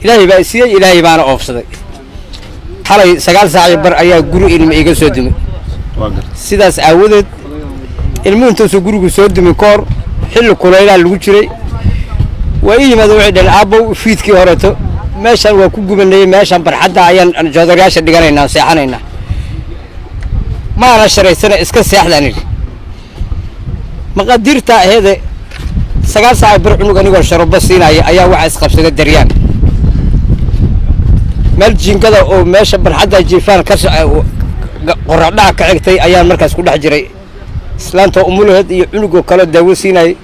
Ilaahay baa isiiyey, Ilaahay baana oofsaday. Xalay 9 saac iyo bar ayaa guri ilma iga soo dumay. Sidaas aawadeed, ilmuhu intuusan gurigu soo dumin ka hor, xilli kulaylaa lagu jiray, waa ii yimaada, waxay dhaheen: "Aabbow, fiidkii horeeto meeshaan waa ku gubanayey, meeshaan barxadda ayaan joodariyaasha dhiganaynaa, seexanaynaa." Maana sharaysana, iska seexdaan idhi. Maqaadiirta aheede, 9 saac bar cunug anigoo sharubo siinaya ayaa waxaa isqabsaday daryaan meel jiingada oo meesha barxadda jiifaan ka qoradhaha ka xigtay ayaan markaas ku dhex jiray. Islaanta umulaheed iyo cunugoo kaloo daawo siinayay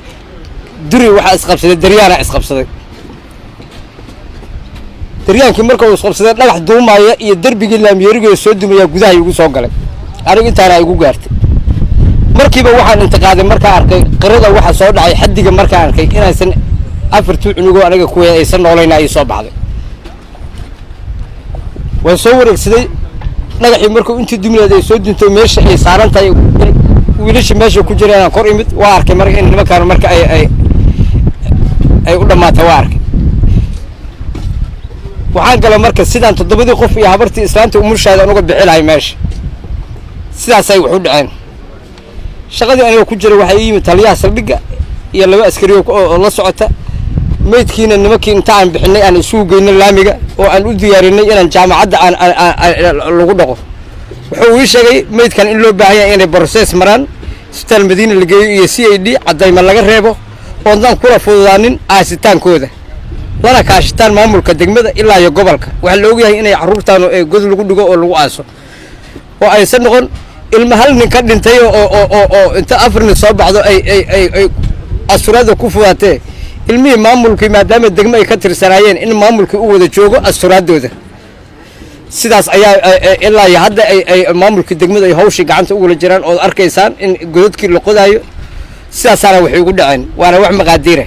duri, waxaa isqabsaday daryaana isqabsaday. Daryaankii marka uu isqabsaday, dhagax duumaaya iyo derbigii laamyeerigoo soo dumayaa gudaha igu soo galay. Anigu intaana igu gaartay. Markiiba waxaan intiqaaday markaan arkay qirada waxa soo dhacay, xaddiga markaan arkay inaysan afartii cunugoo aniga kuwa aysan noolayna ay soo baxday. Waan soo wareegsaday. Dhagaxii markuu intii dumileed ay soo dunto, meesha ay saaran tahay, wiilasha meesha ku jira inaan kor imid, waa arkay marka in nimankaan marka ay u dhammaatay, waa arkay. Waxaan galay marka sidaan toddobadii qof iyo habartii islaanta umushaada aan uga bixi lahay meesha. Sidaasay wax u dhaceen. Shaqadii aniga ku jira, waxaa ii yimid taliyaha saldhigga iyo laba askari oo la socota. Meydkiina nimankii inta aan bixinay, aan isugu geynay laamiga oo aan u diyaarinay inaan jaamacadda aan lagu dhaqo. Wuxuu ii sheegay meydkan in loo baahan yahay inay process maraan, Isbitaal Madiina la geeyo iyo CID, caddayma laga reebo, oodaan kula fududaanin aasitaankooda, lana kaashitaan maamulka degmada ilaa iyo gobolka. Waxaa la ogyahay inay carruurtaanu ee god lagu dhigo oo lagu aaso, oo aysan noqon ilma hal nin ka dhintay oo inta afar nin soo baxdo ay asturaadda ku fudaatee. Ilmihii maamulkii, maadaama degmo ay ka tirsanaayeen, in maamulkii u wada joogo asturaadooda. Sidaas ayaa ilaa iyo hadda ay maamulkii degmadu ay hawshii gacanta ugula jiraan, ood arkaysaan in godadkii la qodaayo. Sidaasaana waxay ugu dhaceen, waana wax maqaadiira.